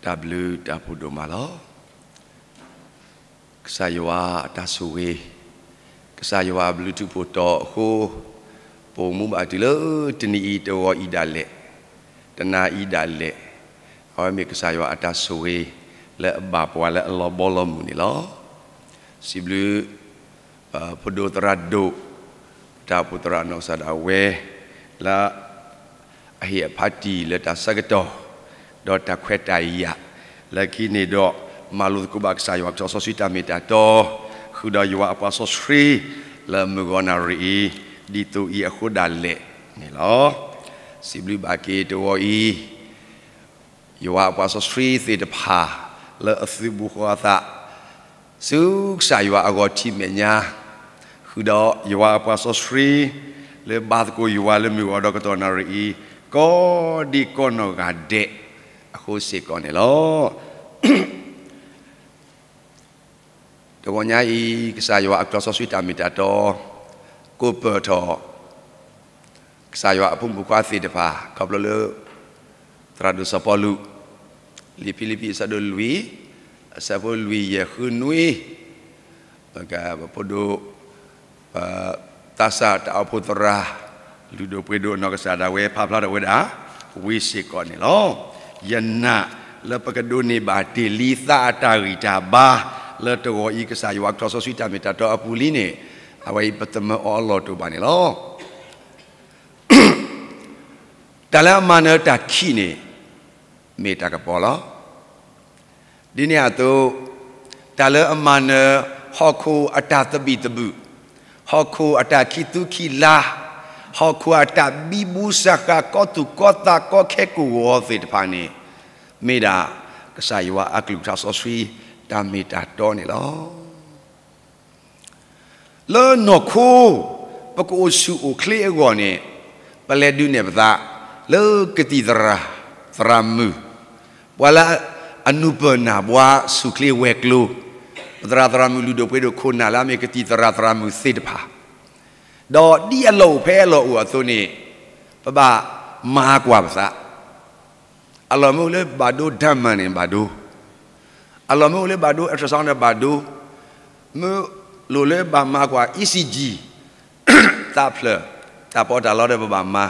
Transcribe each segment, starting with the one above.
တၢ်ဘျုးတၢ်ဖှိၣ်ဒိၣ်မးလီၤ. ကစၢ်ယွၤအတၢ်ဆိၣ်ဂ့ၤ, ကစၢ်ယွၤအဘျုးထူးဖှိၣ်တီၤအဃိ, ပအိၣ်မူဘၣ်တုၤလၢတနံၤအံၤတဂီၤအံၤဒၣ်လဲာ်, တနၤအံၤဒၣ်လဲာ်, အဝဲမ့ၢ်ကစၢ်ယွၤအတၢ်ဆိၣ်ဂ့ၤ လၢအဘၣ်ပှၤလၢအလီၤဘီလီၤမုၢ်န့ၣ်လီၤ. စံးဘျုး ပဒိၣ်သရၣ်ဒိၣ်, ပတၢ်အိၣ်ဖှိၣ်သရၣ်နီၢ်ကစၢ်ဒၣ်ဝဲ, လၢအဟ့ၣ်အဖါတံၢ်လၢတၢ်ဆၢကတီၢ်, ဒီးတၢ်ခွဲးတၢ်ယာ်, လၢခံန့ၣ်ဒီး မၤလိသကိးဘၣ်ကစၢ်ယွၤကထီၣ်စီဆှံတၢ်မ့ၢ်တၢ်တီ, ဃုာ်ဒီးယွၤအပှၤစီဆှံ, လၢမုၢ်ဂီၤနၣ်ရံၣ်အံၤ, ဒ်သိးအံၤအဃိဒၣ်လဲာ်န့ၣ်လီၤ. စံးဘျုးဘၣ်က့ၤတဂီၤအံၤ ယွၤအပှၤစီဆှံသ့ၣ်တဖၣ် လၢအသုးဘူးဃီအသး ဆူကစၢ်ယွၤအဂီၢ်ထံးမဲာ်ညါ, ဃုာ်ဒီးယွၤအပှၤစီဆှံ လၢဘါသကိးယွၤလၢမုၢ်ဂီၤဒီးကတီၢ်နၣ်ရံၣ်အံၤ, ကိးဒံကိးနီၢ်ဂၤဒဲး အဃိစ့ၢ်ကီးန့ၣ်လီၤ. တဂီၤညါအံၤ ကစၢ်ယွၤအကထီၣ်စီဆှံတၢ်မ့ၢ်တၢ်တီ, ကိးပၢၢ်ထီၣ် ကစၢ်ယွၤအဖိမုၣ်ဖိခွါသ့ၣ်တဖၣ် ခီဖျိလၢ သရၣ်ဒိၣ်စီၤပီလူး, လံာ်ဖံလံးပံးအဆၢဒိၣ်လွံၢ်, အဆၢဖိလွံၢ်ယဲၢ်ဃုနွံ, ပကပဖိဒိၣ်, ပသးစၢ်တၢ်အိၣ်ဖှိၣ်သရၣ်, လုၢ်ဒိၣ်ပှ့ၤဒိၣ်အနီၢ်ကစၢ်ဒၣ်ဝဲ ဖးဖျါထီၣ်ဝဲဒၣ်, ဝံၤစ့ၢ်ကီးန့ၣ်လီၤ. ယနာ်လၢပကဒိးန့ၢ်ဘၣ်တ့ၢ်လံသးအတၢ်ဂံၢ်တၢ်ဘါ, လၢတဂီၤအံၤကစၢ်ယွၤကထီၣ်စီဆှံတၢ်မ့ၢ်တၢ်တီအပူၤလံန့ၣ်, အဝဲအံၤပသမၢအီၤအလီၢ်တအိၣ်ဘၣ်န့ၣ်လီၤ. တၢ်လၢအမၤနၢၤတၢ်ခံးန့ၣ် မ့ၢ်တၢ်ကပီၤလီၤ. ဒ်န့ၣ်အသိး, တၢ်လၢအမၤနၢၤ ဟီၣ်ခိၣ်အတၢ်သဘံၣ်သဘုၣ်, ဟီၣ်ခိၣ်အတၢ်ခံးသူခံးလါ, ဟီၣ်ခိၣ်အတၢ်ဘံဘူစၢဃာ်ကီသူၣ်ကီသးကီခဲကိၣ်ဂီၤသ့ၣ်တဖၣ်န့ၣ်, မ့ၢ်ဒၣ်ကစၢ်ယွၤအကလုၢ်ကထါစီဆှံ တၢ်မ့ၢ်တၢ်တီန့ၣ်လီၤ. လၢနီၢ်ခိ ပကအိၣ်ဆူၣ်အိၣ်ချ့အဂီၢ်န့ၣ်, ပလဲၤဒုးနဲၣ်ပသး လၢကသံၣ်သရၣ်သရၣ်မုၣ်, ပှၤလၢအနုာ်ပၢၢ်နၢ်ဘှါဆူၣ်ချ့ဝဲၤကျိၤ, ပသရၣ်သရၣ်မုၣ်လုၢ်ဒိၣ်ပှ့ၤဒိၣ်ခိၣ်နၢ်လၢအမ့ၢ်ကသံၣ်သရၣ်သရၣ်မုၣ်သ့ၣ်တဖၣ်, ဒီးဒ်အလီၢ်အိၣ်ဖဲအလီၢ်အိၣ်အသိးန့ၣ်, ပဘၣ်မၤကွၢ်ပသး အလီၢ်မ့ၢ်အိၣ်လၢဘၣ်ဒိ ဓာတ်မှန် န့ၣ်ဘၣ်ဒိ, အလီၢ်မ့ၢ်အိၣ်လၢဘၣ်ဒိ ultrasound ဒီးဘၣ်ဒိ, မ့ၢ်လိၣ်လၢဘၣ်မၤကွၢ် ECG, သးဖျၢၣ်, တၢ်ပီးတၢ်လီဒီးပဘၣ်မၤ,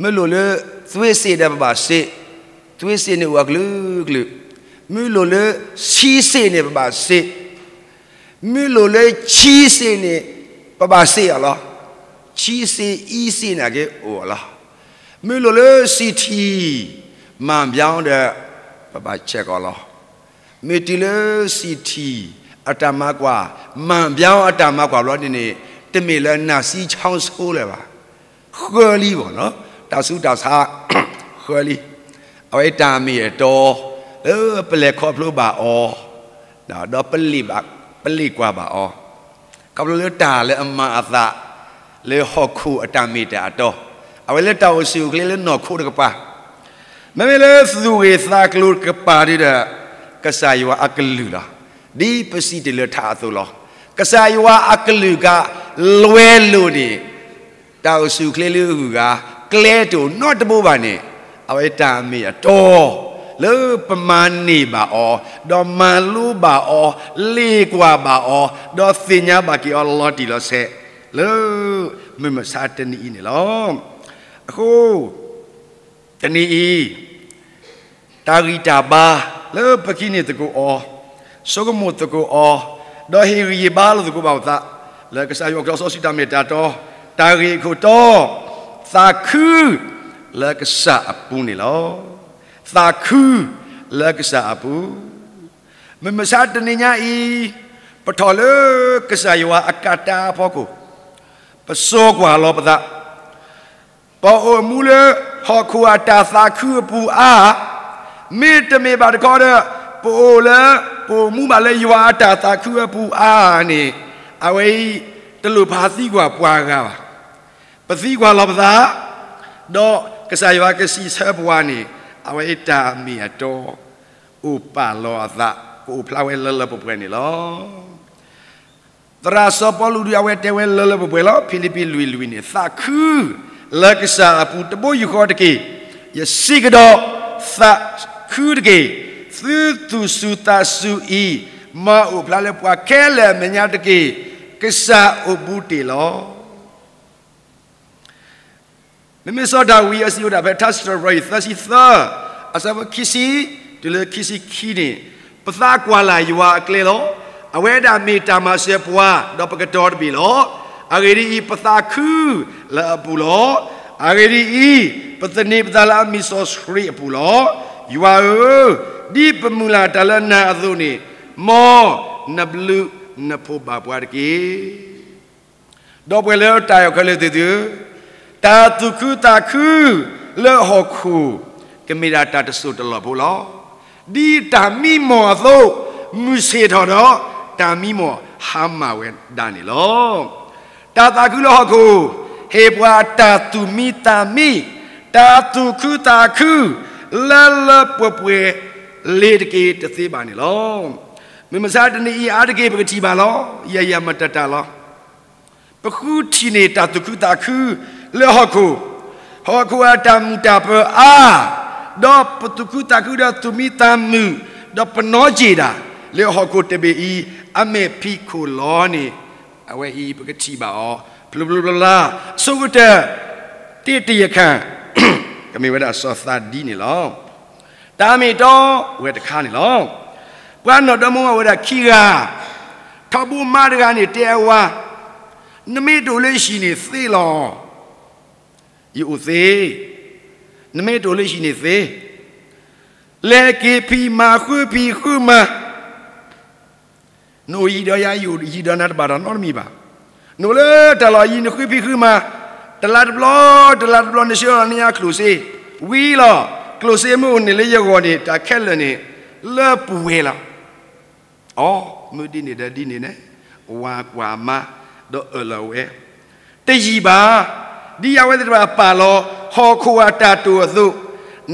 မ့ၢ်လိၣ်လၢ သွေးစစ် ဒီးပဘၣ်စစ်, သွေးစစ် န့ၣ်အိၣ်အကလုာ်ကလုာ်, မ့ၢ်လိၣ်လၢ ဆံးစစ် န့ၣ်ပဘၣ်စစ်, မ့ၢ်လိၣ်လၢ ခံစစ် န့ၣ် ပဘၣ်စစ် အီၤလီၤ. ခံစစ်, အံစစ် န့ၣ်က့အိၣ်အီၤလီၤ. မ့ၢ်လိၣ်လၢ CT မၤဘျီဒီး ပဘၣ်ဆဲးကီးလီၤ. မ့ၢ်တုၤလၢ CT အတၢ်မၤကွၢ်, မၤဘျီအတၢ်မၤကွၢ်ဘျီန့ၣ်န့ၣ်, တမ့ၢ်လၢနၢ်စံချီဆိလၢၤဘၣ်. ဃၢလံဘၣ်နီၤ, တၢ်ဆူးတၢ်ဆါ ဃၢလံ. အဝဲတၢ်မ့ၢ်အတီ လၢပလဲၤခီဖျိဘၣ်အီၤ ဒီး ပလ့ၣ်ကွၢ်ဘၣ်အီၤ, ခီဖျိလၢတၢ်လၢအမၤအသး လၢဟီၣ်ခိၣ်အတၢ်မ့ၢ်တၢ်အတီ, အဝဲလၢတၢ်အိၣ်ဆူၣ်အိၣ်ချ့လၢနီၢ်ခိတကပၤ, မ့မ့ၢ်လၢသူၣ်ဂ့ၤသးကျိၤတကပၤဒီး ကစၢ်ယွၤအကလုၢ်လီၤ. ဒ်ပစံးတ့ၢ်လၢထးအသိးလီၤ. ကစၢ်ယွၤအကလုၢ်ကလွဲလိာ်န့ၣ် တၢ်အိၣ်ဆူၣ်အိၣ်ချ့လၢအဂုၤအဂၤ ကျဲတအိၣ်နီတဘိဘၣ်န့ၣ်, အဝဲတၢ်မ့ၢ်အတီ လၢပမၤန့ၢ်ဘၣ်အီၤ, ဒီးမၤလိဘၣ်အီၤ, လ့ၣ်ကွၢ်ဘၣ်အီၤ, ဒီးသ့ၣ်ညါဘၣ်က့ၤအီၤလီၤတံၢ်လီၤဆဲး လၢမုၢ်မဆါတနံၤအံၤန့ၣ်လီၤ. အဃိ တနံၤအံၤ တၢ်ဂံၢ်တၢ်ဘါလၢပကဟံးန့ၢ်သကိးအီၤ, ဆိကမိၣ်သကိးအီၤ, ဒီးဟ့ၣ်ဂံၢ်ဟ့ၣ်ဘါလိာ်သကိးဘၣ်ပသး, လၢကစၢ်ယွၤကထီၣ်စီဆှံတၢ်မ့ၢ်တၢ်တီ, တၢ်ဂ့ၢ်အခိၣ်တီ, သးခုလၢကစၢ်အပူၤန့ၣ်လီၤ. သးခုလၢကစၢ်အပူၤ. မုၢ်မဆါတနံၤညါအံၤ, ပထီၣ်လၢကစၢ်ယွၤအကါတၢ်အဖီခိၣ်, ပစိာ်ကွၢ်လီၤပသး ပအိၣ်မူလၢဟီၣ်ခိၣ်အတၢ်သးခုအပူၤအါ, မ့တမ့ၢ်ဘၣ်တခီဒီး ပအိၣ်လၢ ပအိၣ်မူဘၣ်လၢယွၤအတၢ်သးခုအပူၤအါန့ၣ်, အဝဲအံၤ တလိၣ်ဖးသံကွၢ်ပှၤဂၤဘၣ်. ပသံကွၢ်လီၤပသး, ဒီးကစၢ်ယွၤကစံးဆၢပှၤန့ၣ်, အဝဲအံၤတၢ်မ့ၢ်အတီ အိၣ်ပာ်လီၤအသး, ကအိၣ်ဖျါဝဲလၢလၢပှဲၤပှဲၤန့ၣ်လီၤ. သရၣ်စီၤပီလူးဒုးအဝဲတဲဝဲလၢလၢပှဲၤပှဲၤလီၤ. ဖံလံးပံးလွံၢ်လွံၢ်န့ၣ်, သးခုလၢကစၢ်အပူၤတဘိယူၢ်ဃီတက့ၢ်. ယစံးကဒီး, သး တၢ်သးခုတက့ၢ်. သုသူၣ်စူၤသးစူၤအံၤ မၤအိၣ်ဖျါလၢပှၤခဲလၢာ်အမဲာ်ညါတက့ၢ်. ကစၢ်အိၣ်ဘူးတ့ၢ်လီၤ. မ့မ့ၢ်စီၤဒၤဝံးအစံးဝဲဒၣ်ဖဲထါစံးထီၣ်ပတြၢၤအံၤ သၢဆံသၢ, အဆၢဖိခံဆံ တုၤလၢခံဆံခံန့ၣ်, ပသးကွၢ်လၢ်ယွၤအကျဲလီၤ. အဝဲဒၣ်မ့ၢ်တၢ်မၤစၢၤပှၤ, ဒီးပကတီၤတဘ့ၣ်လီၤ. အဂ့ၢ်ဒ်အံၤ, ပသးခုလၢအပူၤလီၤ. အဂ့ၢ်ဒ်အံၤ, ပသန့ၤပသးလၢအမံၤစီဆှံအပူၤလီၤ. ယွၤဧၢ, ဒ်ပမုၢ်လၢ်တၢ်လၢနၤအသိးန့ၣ်, မ်နဘျုးနဖှိၣ်ဘၣ်ပှၤတက့ၢ်. ဒီပုၢ်ဝဲၢ်လၢတၢ်အဲၣ်ခဲလၢာ်သ့ၣ်သုဧၢ, တၢ်သူၣ်ခုသးခုလၢဟီၣ်ခိၣ် ကမ့ၢ်ဒၣ်တၢ်တစိၢ်တလီၢ်ဖိလီၤ. ဒ်တၢ်မံမီၢ်အသိး, မုၢ်ဆ့ၣ်ထီၣ်ဒီးတၢ်မံမီၢ်ဟါမၢ်ဝဲဒၣ်န့ၣ်လီၤ. တၢ်သးခုလၢဟီၣ်ခိၣ် ဟ့ၣ်ပှၤတၢ်သူၣ်မံသးမံ, တၢ်သူၣ်ခုသးခု လၢလၢပှဲၤပှဲၤလ့ၤတက့ၢ်တသ့ဘၣ်န့ၣ်လီၤ. မုၢ်မဆါတနံၤအံၤအါတက့ၢ် ပကထံၣ်ဘၣ်လီၤ. ယၤယၤမတၤတၢ်လီၤ. ပဃုထံၣ်န့ၢ်တၢ်သူၣ်ခုသးခုလၢဟီၣ်ခိၣ်, ဟီၣ်ခိၣ်အတၢ်မုာ်တၢ်ပၢၤအါ, ဒီးပသူၣ်ခုသးခုဒီးသူၣ်မံသးမုာ်, ဒီးပနီၣ်က့ၤဒၣ် လၢဟီၣ်ခိၣ်တဘ့ၣ်အံၤ အမဲာ်ဖံးခိၣ်လီၤန့ၣ်, အဝဲအံၤပကထံၣ်ဘၣ်အီၤ ဖျိဖျိဖျါဖျါ, အဆိကတၢၢ် တ့တယခၣ် ကမ့ၢ်ဝဲဒၣ်စီၤသးဒံန့ၣ်လီၤ. တၢ်မ့ၢ်တီဝဲတခါန့ၣ်လီၤ. ပှၤနီၢ်ဒီမါဝဲဒၣ်ခံဂၤ, ထီဘိမါတဂၤန့ၣ်တဲအဝၤ, နမ့ၢ်တအိၣ်လၢဟံၣ်န့ၣ်သ့လီၤ. ယအိၣ်သ့, နမ့ၢ်တအိၣ်လၢဟံၣ်န့ၣ်သ့, လဲၤက့ၤဖံးမၤဃုဖံးဃုမၤ နအိၣ်ယံၤဒီးယၤ ယအိၣ်ယံၤဒီးနၤတဘၣ်တၢ်နီတမံၤဘၣ်. နအိၣ်လၢတၢ်လီၢ်အံၤ နဃုဖံးဃုမၤ, တလါတဘျီ, တလါတဘျီ နဆှၢလီၤနယၤကျိၣ်စ့, ဝံၤလီၤ, ကျိၣ်စ့မ့ၢ်အိၣ်န့ၣ်လၢယဂီၢ်န့ၣ် တၢ်ခဲလၢာ်န့ၣ် လၢပူၤဝဲလီၤ. အိ, မုၢ်ဒ်န့ၣ်ဒီးဒ်န့ၣ်န့ၣ်, ဝၤကွၢ်မါ, ဒီးအၢၣ်လီၤဝဲ, တယံာ်ဘၣ်, ဒ်အဝဲသ့ၣ်တဖၣ်ပာ်လီၤ ဟီၣ်ခိၣ်အတၢ်တိာ်အသိး,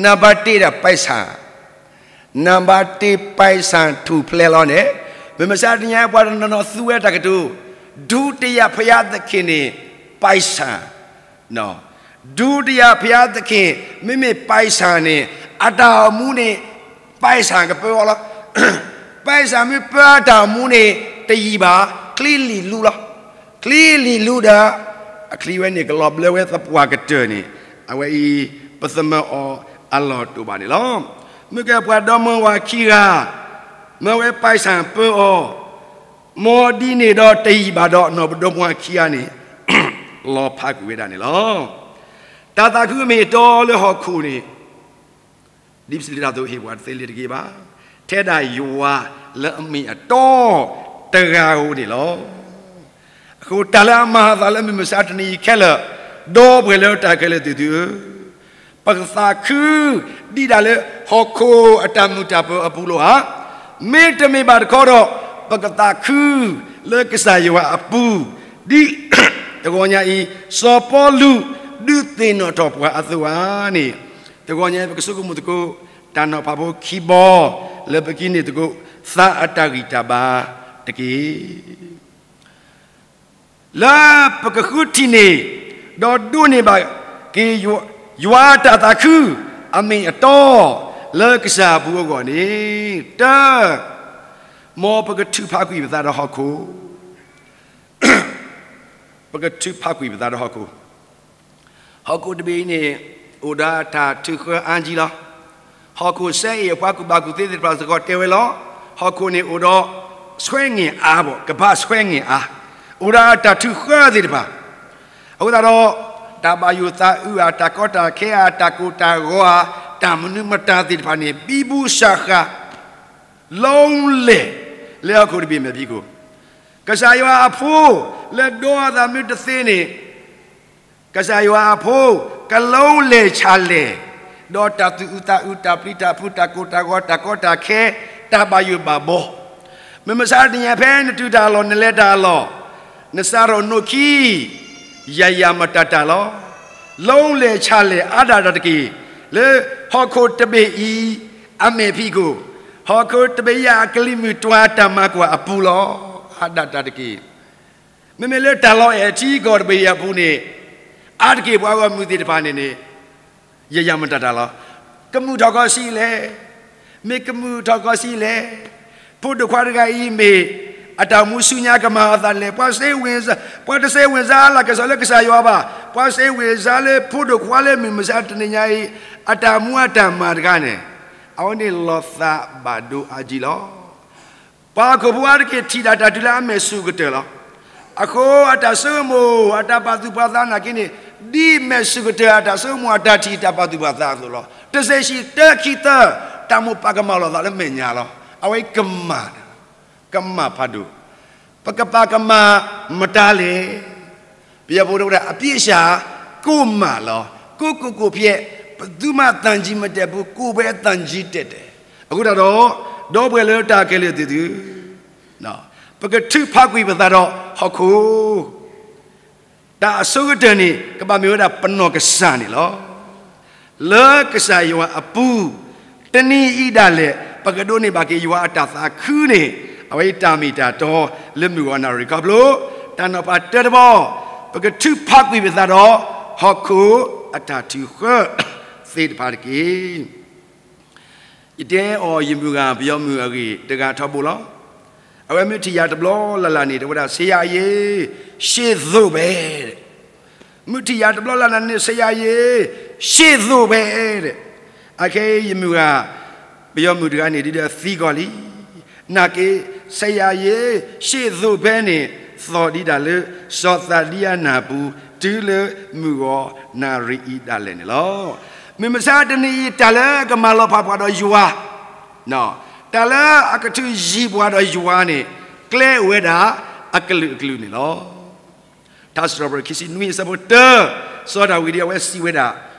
နဘၣ်တ့ဒီးပိုက်ဆံ နဘၣ်တ့ပိုက်ဆံထူၣ်ဖျဲးလီၤန့ၣ်, မုၢ်မဆါတနံၤအံၤပှၤတနီၤနီၤသူဝဲတၢ်ကတိၤ, ဒုတိယဘုရားသခင်န့ၣ် ပိုက်ဆံ, ဒုတိယဘုရားသခင် မ့မ့ၢ်ပိုက်ဆံန့ၣ် အတၢ်အိၣ်မူန့ၣ် ပိုက်ဆံကပၢအီၤလီၤ. ပိုက်ဆံမ့ၢ်ပၢအတၢ်အိၣ်မူန့ၣ် တယံာ်ဘၣ်, ချံလံၣ်လူလီၤ. ချံလံၣ်လူဒီး အချံဝဲန့ၣ် ကလီၤဘျၢဝဲသပှၢ်ကတၢၢ်န့ၣ်, အဝဲအံၤ ပသမၢအီၤအလီၢ်တအိၣ်ဘၣ်န့ၣ်လီၤ. မ့ၢ်ကဲပှၤဒီမါဝၤခံဂၤ, မ့ၢ်ဝဲပိုက်ဆံပၢအီၤ, မ်ဒ်န့ၣ်ဒီးတယံာ်ဘၣ်ဒီး နီၢ်ပဒီမါဝၤခံဂၤန့ၣ် လီၤဖးကွံာ်ဝဲဒၣ်န့ၣ်လီၤ. တၢ်သးခုအမ့ၢ်အတီလၢဟီၣ်ခိၣ်န့ၣ် ဒ်ပစံးတၢ်အသိး ဟ့ၣ်ပှၤတသ့လ့ၤတဂ့ၤဘၣ်, ထဲဒၣ်ယွၤလၢအမ့ၢ်အတီတဂၤဧိၤန့ၣ်လီၤ. အဃိတၢ်လၢအမၤအသးလၢမုၢ်မဆါတနံၤအံၤခဲလၢာ်, ဒီပုၢ်ဝဲၢ်လၢတၢ်ခဲလၢာ်သ့ၣ်သုဧၢ, ပကသးခု ဒ်ဒၣ်လၢဟီၣ်ခိၣ်အတၢ်မုာ်တၢ်ပၢၤအပူၤလီၤဧါ. မ့တမ့ၢ်ဘၣ်တခီဒီး ပကသးခု လၢကစၢ်ယွၤအပူၤ, ဒ်တဂီၤညါအံၤ စီၤပီလူး ဒုးသ့ၣ်နီၣ်ထီၣ်ပှၤအသိးဧါန့ၣ်, တဂီၤညါအံၤ ပကဆိကမိၣ်သကိး တၢ်နီၤဖးဖိခံဘီ လၢပကဟံးန့ၢ်သကိး သးအတၢ်ဂံၢ်တၢ်ဘါတက့ၢ်. လၢပကဃုထံၣ်န့ၢ် ဒီးဒိးန့ၢ်ဘၣ်က့ၤ ယွၤအတၢ်သးခု အမ့ၢ်အတီ လၢကစၢ်အပူၤအဂီၢ်န့ၣ်, တၢ, မ်ပကထုးဖးကွံာ်ပသးဒီးဟီၣ်ခိၣ် ပကထုးဖးကွံာ်ပသးဒီးဟီၣ်ခိၣ်. ဟီၣ်ခိၣ်တဘ့ၣ်အံၤန့ၣ် အိၣ်ဒီးအတၢ်ထုးဃၢအါကံလီၤ. ဟီၣ်ခိၣ်စဲအံၤ အပှၤကူၣ်ဘၣ်ကူၣ်သ့သ့ၣ်တဖၣ်စ့ၢ်ကီးတဲဝဲလီၤ. ဟီၣ်ခိၣ်န့ၣ်အိၣ်ဒီး ဆွဲငင်ၣ်အါဘၣ်, ကဘၣ်ဆွဲငင်ၣ်အါ, အိၣ်ဒီးအတၢ်ထုးဃၢသ့ၣ်တဖၣ်. အဃိသတးဒီး တၢ်ဘၣ်ယိၣ်သးအုးဧါ, တၢ်ကီတၢ်ခဲဧါ, တၢ်ကိၢ်တၢ်ဂီၤဧါ, တၢ်မနုၤမတၤသ့ၣ်တဖၣ်န့ၣ် ဘံဘူစၢ်ဃာ် လီလဲၣ် လၢဟီၣ်ခိၣ်တဘ့ၣ်မဲာ်ဖံးခိၣ်. ကစၢ်ယွၤအဖိ လၢဒိးအသးမ့ၢ်တသ့န့ၣ်, ကစၢ်ယွၤအဖိ ကလီလဲၣ်ဆၣ်လဲၣ်, ဒီးတၢ်သူၣ်အုးသးအုး, တၢ်ပျံၤတၢ်ဖုး, တၢ်ကိၢ်တၢ်ဂီၤ, တၢ်ကီတၢ်ခဲ, တၢ်ဘၣ်ယိၣ်ဘၣ်ဘီ, မုၢ်မဆါတနံၤညါဖဲနတုၤတၢ်အလီၢ်, နလဲၤတၢ်အလီၢ်, နစးထီၣ်နိၣ်ခံ ယၤယၤမတၤတၢ်လီၤ. လီလဲၣ်ဆၣ်လဲၣ်အါဒၣ်တၢ်တက့ၢ်, လၢဟီၣ်ခိၣ်တဘ့ၣ်အံၤ အမဲာ်ဖံးခိၣ်, ဟီၣ်ခိၣ်တဘ့ၣ်အံၤအကလံၤမုၢ်တွၤတၢ်မၤကွၢ်အပူၤလီၤ. အါဒၣ်တၢ်တက့ၢ်. မ့မ့ၢ်လၢတၢ်လီၢ်အဲၣ်ထံကီၢ်တဘ့ၣ်အံၤအပူၤန့ၣ်, အါတက့ၢ်ပှၤဂီၢ်မုၢ်သ့ၣ်တဖၣ်န့ၣ်န့ၣ်, ယၤယၤမတၤတၢ်လီၤ. ကမုာ်ထီၣ်ကီးဆံးလဲၣ်. မ့ၢ်ကမုာ်ထီၣ်ကီၢ်စံလဲၣ်. ဖိဒိၣ်ခွါတဂၤအံၤမ့ၢ် အတၢ်အိၣ်မူဆူညါကမၤအသးလဲၣ်. ပှၤစ့ဝ့ၤစါ, ပှၤတစ့ဝ့ၤစါလၢ်ကစၢ်လၢကစၢ်ယွၤဘၣ်. ပှၤစ့ဝ့ၤစါလၢဖိဒိၣ်ခွါလၢမုၢ်မဆါတနံၤညါအံၤ အတၢ်မူအတၢ်မၤတခါန့ၣ် အဝဲန့ၣ်လီၤသးဘၣ်ဒိအါကံလီၤ. ပှၤဟီၣ်ခိၣ်ဖိအါတက့ၢ်ထံၣ်တၢ်တၢ်တုၤလၢအမဲာ်ဆူၣ်ကတၢၢ်လီၤ. အဃိအတၢ်ဆိကမိၣ် အတၢ်ပာ်သူၣ်ပာ်သးနာ်က့န့ၣ် ဒ်မဲာ်ဆူၣ်ကတၢၢ်အတၢ်ဆိကမိၣ်အတၢ်ထံၣ်တၢ်ပာ်သူၣ်ပာ်သးအသိးလီၤ. တစဲးဆံတၢခံသၢ တၢ်မိၣ်ပာ်ကမၣ်လိာ်သးလၢမဲာ်ညါလီၤ. အဝဲကမၣ်, ကမၣ်ဖးဒိၣ်. ပကပာ်ကမၣ်မတၤလဲၣ်. ပယီၤဖိတဲဝဲဒၣ် အပြစ်ရှာ ကိုယ့်မှာလီၤ. ကိုယ့်ကိုယ်ကိုယ်ဖျက်, ဘယ်သူမှသံကြီးမတက်ဘူး, ကိုယ်ပဲသံကြီးတက်တယ်. အဃိသတးဒီး ဒီပုၢ်ဝဲၢ်လၢတၢ်ခဲလၢာ်သ့ၣ်သု, ပကထုးဖးကွံာ်ပသးဒီးဟီၣ်ခိၣ် တၢ်အဆိကတၢၢ်န့ၣ် ကဘၣ်မ့ၢ်ဝဲဒၣ်ပနီၢ်ကစၢ်န့ၣ်လီၤ. လၢကစၢ်ယွၤအပူၤ တနံၤအံၤဒၣ်လဲာ် ပကဒိးန့ၢ်ဘၣ်က့ၤယွၤအတၢ်သးခုန့ၣ် အဝဲအံၤတၢ်မ့ၢ်တၢ်တီလၢမုၢ်ဂီၤနၣ်ရံၣ်ခီဖျိ တၢ်နီၤဖးတၢတဘီ ပကထုးဖးကွံာ်ပသးဒီး ဟီၣ်ခိၣ်အတၢ်ထုးဃၢသ့ၣ်တဖၣ်တက့ၢ်. ယတဲအီၤယမုၢ်ဂၤပယီၤမုၣ်အဂ့ၢ်တဂၤထီဘိလီၤ. အဝဲမုၢ်ထံၣ်ယၤတဘျီလၢ်လၢ်န့ၣ် တဲဝဲဒၣ် ဆရာရေ ရှေ့သို့ပဲ မုၢ်ထံၣ်ယၤတဘျီလၢ်လၢ်န့ၣ် ဆရာရေ ရှေ့သို့ပဲ အခဲအံၤယမုၢ်ဂၤ ပယီၤမုၣ်တဂၤန့ၣ် ဒ်ဒီးသံကွၢ်လံ နာ်က့ ဆရာရေ ရှေ့သို့ပဲ န့ၣ် သီၣ်ဒံးတၢ်လၢ စီၤသးဒံအနၢ်ပူၤ တုၤလၢမုၢ်ဂီၤနၣ်ရံၣ်အံၤဒၣ်လဲာ်န့ၣ်လီၤ. မုၢ်မဆါတနံၤအံၤ တၢ်လၢအကမၤလီၤဖးပှၤဒီးယွၤ, တၢ်လၢအကထုးယံၤပှၤဒီးယွၤန့ၣ် ကျဲအိၣ်ဝဲဒၣ်အကလုာ်ကလုာ်န့ၣ်လီၤ. ထါစံးထီၣ်ပတြၢၤခံဆံနွံအဆၢဖိတၢ, စီၤဒၤဝံးဒ်အဝဲစံးဝဲဒၣ်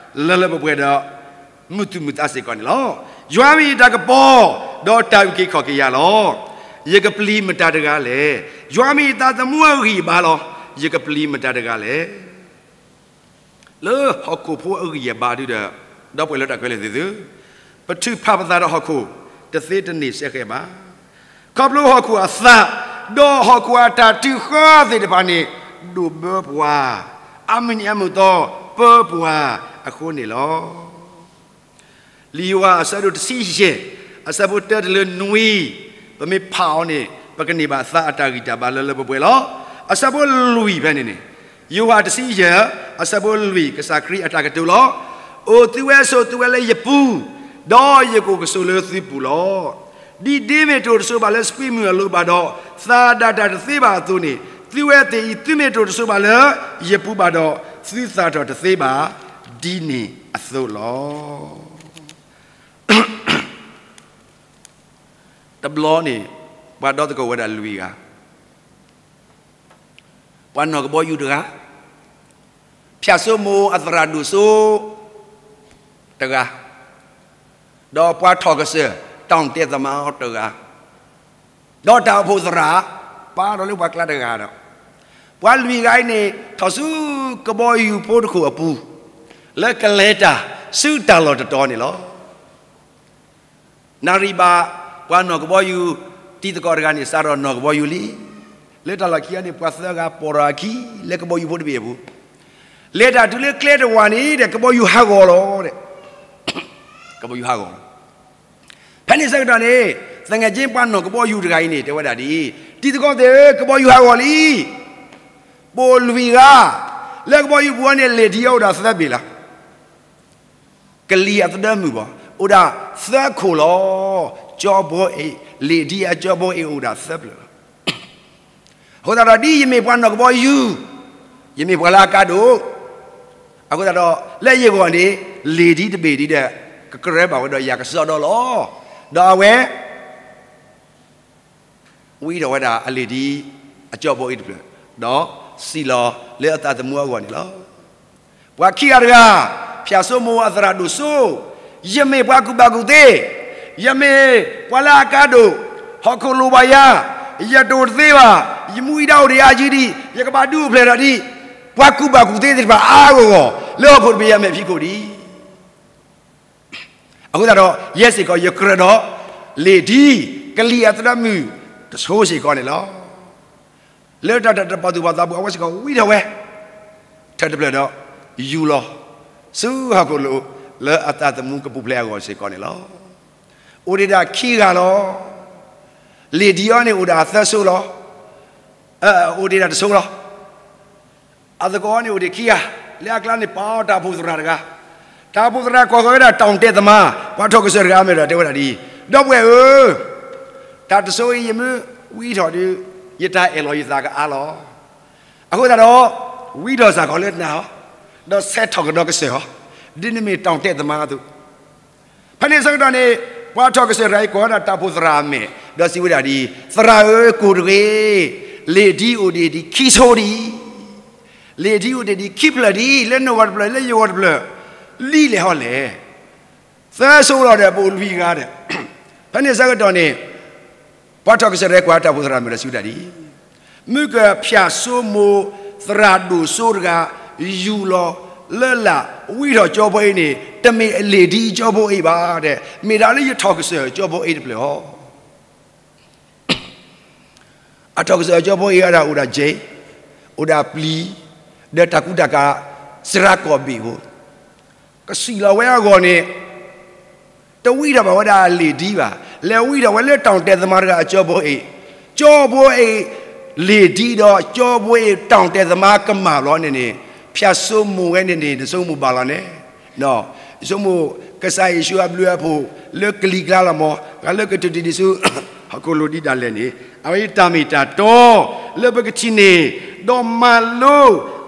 လၢလၢပှဲၤပှဲၤဒီး မုာ်သူၣ်မုာ်သးစ့ၢ်ကီးန့ၣ်လီၤ. ယွၤမ့ၢ်ယတၢ်ကပီၤ, ဒီးတၢ်အုၣ်က့ၤခီၣ်က့ၤယၤလီၤ. ယကပျံၤမတၤတဂၤလဲၣ်. ယွၤမ့ၢ်ယသးသမူအဂံၢ်အဘါလီၤ. ယကပျံၤမတၤတဂၤလဲၣ်. လၢဟီၣ်ခိၣ်ဖိအဂံၢ်အဘါဒုဒီး ဒီပုၢ်ဝဲၢ်လၢတၢ်ခဲလၢာ်သ့ၣ်သု, ပထုးဖးပသးဒီးဟီၣ်ခိၣ် တသ့တန့ၢ်စဲဃဲးဘၣ်. ခီဖျိဟီၣ်ခိၣ်အသး, ဒီးဟီၣ်ခိၣ်အတၢ်ထုးဃၢသ့ၣ်တဖၣ်န့ၣ် ဒိၣ်ဘၢပှၤ, အမုၢ်နံၤအမုၢ်သီပၢပှၤအဃိန့ၣ်လီၤ. လံာ်ယိၤဟၣ်အဆၢဒိၣ်တဆံယဲၢ် အဆၢဖိတၢတုၤလၢနွံ, ပမ့ၢ်ဖးအီၤန့ၣ် ပကန့ၢ်ဘၣ်သါအတၢ်ဂံၢ်တၢ်ဘါလၢလၢပှဲၤပှဲၤလီၤ. အဆၢဖိလွံၢ်ဖဲန့ၣ်န့ၣ်, ယိၤဟၣ်တဆံယဲၢ် အဆၢဖိလွံၢ် ကစၢ်ခရံာ်အတၢ်ကတိၤလီၤ. အိၣ်သုဝဲဆိးသုဝဲလၢယပူၤ, ဒီးယကအိၣ်ကဆိးလၢသုပူၤလီၤ. ဒ်ဒ့မ့ၢ်တအိၣ်တဆိးဘၣ်လၢစပံးမုၢ်အလိၤဘၣ်ဒီး သးဒၣ်တၢ်တသ့ဘၣ်အသိးန့ၣ်, သုဝဲသ့ၣ်အံၤ သုမ့ၢ်တအိၣ်တဆိးဘၣ်လၢယပူၤဘၣ်ဒီး သုသးထီၣ်တသ့ဘၣ် ဒ်န့ၣ်အသိးလီၤ. တဘျီန့ၣ် ပှၤဒီသကိးဝဲဒၣ်လွံၢ်ဂၤ, ပှၤနီၢ်ကဘီယူၤတဂၤ, ဖၠၣ်စိမိၤအသရၣ်ဒိၣ်စိတဂၤ, ဒီးပှၤထီၣ်ကစၢၢ် တောင်တက်သမားတဂၤ, ဒီးတၢ်အိၣ်ဖှိၣ်သရၣ် ပာ်ဒီးလၢပှၤကျါတဂၤဒီး, ပှၤလွံၢ်ဂၤအံၤန့ၣ် ထီၣ်ဆူကဘီယူၤဖိတခိၣ်အပူၤ, လၢကလဲၤတၢ်ဆူတၢ်လီၢ်တတီၤန့ၣ်လီၤ. နၣ်ရံၣ်ဘၣ် ပှၤနီၢ်ကဘီယူၤ တံၤသကိးတဂၤန့ၣ် စးထီၣ်နီၢ်ကဘီယူၤလံ. လၢတၢ်လီၢ်ခံဂၤန့ၣ် ပှၤသၢဂၤပိာ်ထီၣ်အခံ လၢကဘီယူၤဖိတဘ့ၣ်အပူၤ, လဲၤတၢ်တုၤလၢကျဲတဝာ်န့ၣ်ဒီး ကဘီယူၤဟးဂီၤလီၤဒီး, ကဘီယူၤဟးဂီၤလီၤ. ဖဲန့ၣ်ဆၢကတီၢ်န့ၣ် သငယ်ချင်း ပှၤနီၢ်ကဘီယူၤတဂၤအံၤန့ၣ် တဲဝဲဒၣ်ဒ်အံၤ, တံၤသကိးသ့ၣ်ဧၢ, ကဘီယူၤဟးဂီၤလံ. ပအိၣ်လွံၢ်ဂၤ လၢကဘီယူၤပူၤန့ၣ် လ့ၣ်ဒံအအိၣ်ဒၣ်သၢဘ့ၣ်လီၤ. ကလံၤအသဒၢမုၢ်ဘၣ် အိၣ်ဒၣ်သၢခိၣ်လီၤ. ကၠီဘိအ့ၣ်, လ့ၣ်ဒံအကၠီဘိအ့ၣ်အိၣ်ဒၣ်သၢဖျၢၣ်လီၤ. အဃိသတးဒီး ဒ်ယမ့ၢ်ပှၤနီၢ်ကဘီယူၤ, ယမ့ၢ်ပှၤလၢအကါဒိၣ်, အဃိသတးဒီး လၢယဂီၢ်န့ၣ် လ့ၣ်ဒံတဘ့ၣ်ဒံးဒီး ကကြၢးဘၣ်ဝဲဒီးယၤကစီဒီလီၤ. ဒီးအဝဲ ဝံထီၣ်ဝဲဒၣ်အလ့ၣ်ဒံအကၠီဘိအ့ၣ်တဖျၢၣ်, ဒီးစံၣ်လီၤလၢအသးသမူအဂီၢ်န့ၣ်လီၤ. ပှၤခံဂၤတဂၤ, ဖၠၣ်စိမိၤအသရၣ်ဒိၣ်စိ, ယမ့ၢ်ပှၤကူၣ်ဘၣ်ကူၣ်သ့, ယမ့ၢ်ပှၤလၢအကါဒိၣ်, ဟီၣ်ခိၣ်လိၣ်ဘၣ်ယၤ, ယတအိၣ်တသ့ဘၣ်, ယမူယဒါအိၣ်ဒံးအါယံၤဒံး, ယကဘၣ်ဒုးအိၣ်ဖျဲၣ်ထီၣ်ဒံး, ပှၤကူၣ်ဘၣ်ကူၣ်သ့သ့ၣ်တဖၣ်အါအါဂီၢ်ဂီၢ် လၢဟီၣ်ခိၣ်တဘ့ၣ်အမဲာ်ဖံးခိၣ်ဒံး အဃိသတးဒီး ယဲစ့ၢ်ကီးယကြၢးဒီး လ့ၣ်ဒံ ကလံၤအသဒၢမုၢ်တဆိစ့ၢ်ကီးန့ၣ်လီၤ. လၢတၢ်တပာ်သူၣ်ပာ်သးပူၤ အဝဲစ့ၢ်ကီးဝံထီၣ်ဝဲ ထၢၣ်တဖျၢၣ်ဒီး ယူၤလီၤ ဆူဟီၣ်ခိၣ်လိၤ လၢအသးသမူကပူၤဖျဲးအဂီၢ်စ့ၢ်ကီးန့ၣ်လီၤ. အိၣ်ဒံးဒၣ်ခံဂၤလီၤ. လ့ၣ်ဒံအီၤန့ၣ်အိၣ်ဒံးသၢဆိလီၤ. အိၣ်ဒံးဒၣ်တဆိလီၤ. အသကိးအီၤန့ၣ်အိၣ်ဒံးခံဂၤ, လၢအကျါန့ၣ်ပာ်အီၤတၢ်အိၣ်ဖှိၣ်သရၣ်တဂၤ, တၢ်အိၣ်ဖှိၣ်သရၣ်ကိးဃီၤဝဲဒၣ် တောင်တက်သမား, ပှၤထီၣ်ကစၢၢ်တဂၤအမ့ၢ်ဒီးတဲဝဲဒၣ်ဒ်အံၤ, ဒီပုၢ်ဝဲၢ်ဧၢ, တၢ်တဆိအံၤယမ့ၢ်ဝံထီၣ်ဒီး ယတၢ်အဲၣ်လီၤယသးကအါလီၤ. အဃိသတးဒီး ဝံထီၣ်စ့ၢ်ကီးလၢနၤအီၤ, ဒီးဆဲးထီၣ်ကဒီးကစၢၢ်အီၤ, ဒ်နမ့ၢ် တောင်တက်သမား အသိး ဖဲန့ၣ်ဆၢကတီၢ်န့ၣ် ပှၤထီၣ်ကစၢၢ်တဂၤအံၤကိးဝဲဒၣ်တၢ်အိၣ်ဖှိၣ်သရၣ်အမဲာ်, ဒီးစံးဝဲဒၣ်ဒ်အံၤ, သရၣ်ဧၢ, ကိၢ်တဂ့ၤ, လ့ၣ်ဒံအိၣ်ဒံးဒံးခံဆိဒံး, လ့ၣ်ဒံအိၣ်ဒံးဒံးခံဖျၢၣ်ဒံး, လၢနဂီၢ်တဖျၢၣ်, လၢယဂီၢ်တဖျၢၣ်, လံလဲၣ်ဟီလဲၣ်, သၢဆိလီၤဒီး ပအိၣ်လွံၢ်ဂၤဒီး, ဖဲန့ၣ်ဆၢကတီၢ်န့ၣ် ပှၤထီၣ်ကစၢၢ်တဂၤကိးဝဲတၢ်အိၣ်ဖှိၣ်သရၣ်အမဲာ်ဒီးစံးဝဲဒၣ်ဒ်အံၤ, မုၢ်ကဖၠၣ်စိမိၤသရၣ်ဒိၣ်စိတဂၤ ယူၢ်လီၤလၢလာ် ဝံထီၣ်ကၠိဖိအံၤန့ၣ် တမ့ၢ်အလ့ၣ်ဒံကၠိဖိအံၤဘၣ်ဒီး, မ့ၢ်ဒၣ်လၢယထီၣ်ကစၢၢ်ကၠိဖိအံၤတဖျၢၣ်အီၤ အထီၣ်ကစၢၢ်ကၠိဖိအံၤဝဲဒၣ်အိၣ်ဒၣ်ကဲ, အိၣ်ဒၣ်ပျံၤ, ဒီးတၢ်ကူတၢ်ကၤ စရၤကီၢ်ဘ့ၣ်ဖိ, ကစံၣ်လီၤဝဲအဂီၢ်န့ၣ် တဝံထီၣ်ဘၣ်ဝဲဒၣ်အလ့ၣ်ဒံဘၣ်, လဲၤဝံထီၣ်ဝဲလၢ တောင်တက်သမား တဂၤအကၠိဖိအံၤ, ကၠိဖိအံၤ လ့ၣ်ဒံဒီး ကၠိဖိအံၤ တောင်တက်သမား ကမၣ်လီၤန့ၣ်န့ၣ်, ဖၠၣ်စိမိၤဝဲန့ၣ်န့ၣ် နဆိကမိၣ်ဘၣ်လီၤန့ၣ် ယဆိကမိၣ်ကစၢ်ယ့ၣ်ၡူးအဘျုးအဖှိၣ်လၢကလံၤကျါလီၤမး, ဂၤလၢကထုးတံၢ်ဒံးဆူ ဟီၣ်ခိၣ်လိၤဒံးဒၣ်လဲာ်န့ၣ်, အဝဲအံၤတၢ်မ့ၢ်တၢ်တီလၢပကထံၣ်န့ၢ်, ဒီးမၤလိ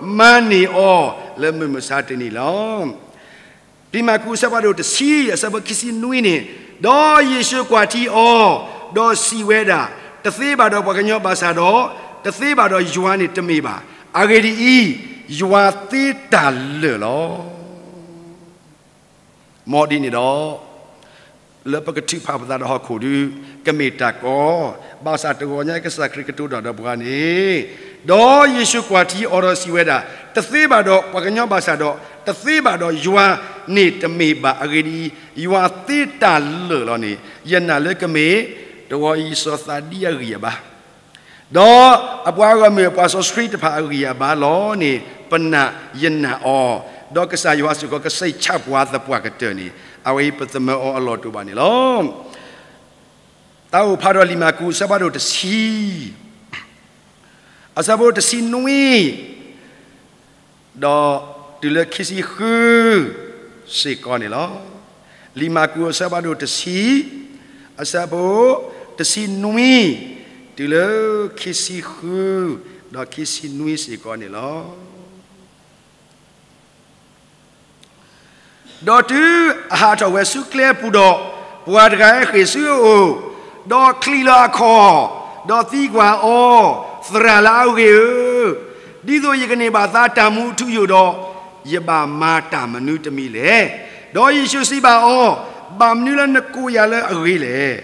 မၤန့ၢ်အီၤ လၢမုၢ်မဆါတနံၤလီၤ. လံာ်မၢ်ကူးအဆၢဖးဒိၣ်တဆံ အဆၢဖိခံဆံနွံန့ၣ်, ဒီးယ့ၣ်ၡူးကွၢ်ထံအီၤ, ဒီးစံးဝဲဒၣ်, တသ့ဘၣ်ဒီးပှၤကညီဘၣ်ဆၣ်ဒီး, တသ့ဘၣ်ဒီးယွၤန့ၣ်တမ့ၢ်ဘၣ်. အဂ့ၢ်ဒ်အံၤ, ယွၤသ့တၢ်လၢာ်လီၤ. မ်ဒ်န့ၣ်ဒီး, လၢပကထုးဖးပသးဒီးဟီၣ်ခိၣ်ဒီး, ကမ့ၢ်တၢ်ကီ, ဘၣ်ဆၣ်တဂီၤညါကစၢ်ခရံာ်ကတိၤတၢ်ဒီးပှၤန့ၣ်, ဒီးယ့ၣ်ၡူးကွၢ်ထံအီၤဒီးစံးဝဲဒၣ်, တသ့ဘၣ်ဒီးပှၤကညီဘၣ်ဆၣ်ဒီး, တသ့ဘၣ်ဒီးယွၤန့ၣ်တမ့ၢ်ဘၣ်. အဂ့ၢ်ဒ်အံၤ, ယွၤသ့တၢ်လၢာ်လီၤန့ၣ်, ယနာ်လၢကမ့ၢ်တဝီအံၤစီၤသးဒံအဂံၢ်အဘါ ဒီးအပှၤဂီၢ်မုၢ်အပှၤစီဆှံတဖၣ်အဂံၢ်အဘါလီၤန့ၣ်, ပနာ်ယနာ်အီၤ, ဒီးကစၢ်ယွၤစ့ၢ်ကီးကစံးဆၣ်ပှၤသပှၢ်ကတၢၢ်န့ၣ်, အဝဲအံၤပသမၢအီၤအလီၢ်တအိၣ်ဘၣ်န့ၣ်လီၤ. တၢ်အိၣ်ဖးထီၣ်လံာ်မၢ်ကူးအဆၢဖးဒိၣ်တဆံ အဆၢဖိတဆံနွံ ဒီးတုၤလၢခံဆံဃု စ့ၢ်ကီးန့ၣ်လီၤ. လံာ်မၢ်ကူးအဆၢဖးဒိၣ်တဆံ အဆၢဖိတဆံနွံ တုၤလၢခံဆံဃု ဒီးခံဆံနွံစ့ၢ်ကီးန့ၣ်လီၤ. ဒီးတုၤအဟးထီၣ်ဝဲဆူကျဲအပူၤဒီး, ပှၤတဂၤဟဲဃ့ၢ်ဆူအအိၣ်, ဒီးချံးလီၤအခီၣ်, ဒီးသံကွၢ်အီၤ, သရၣ်လၢအဂ့ၤဧၢ, ဒ်သိးယကန့ၢ်ဘၣ်သါတၢ်မူအထူအယိာ်ဒီး, ယဘၣ်မၤတၢ်မနုၤတမံၤလဲၣ်. ဒီးယ့ၣ်ၡူးစံးဘၣ်အီၤ, ဘၣ်မနုၤလၢနကိးယၤလၢအဂ့ၤလဲၣ်.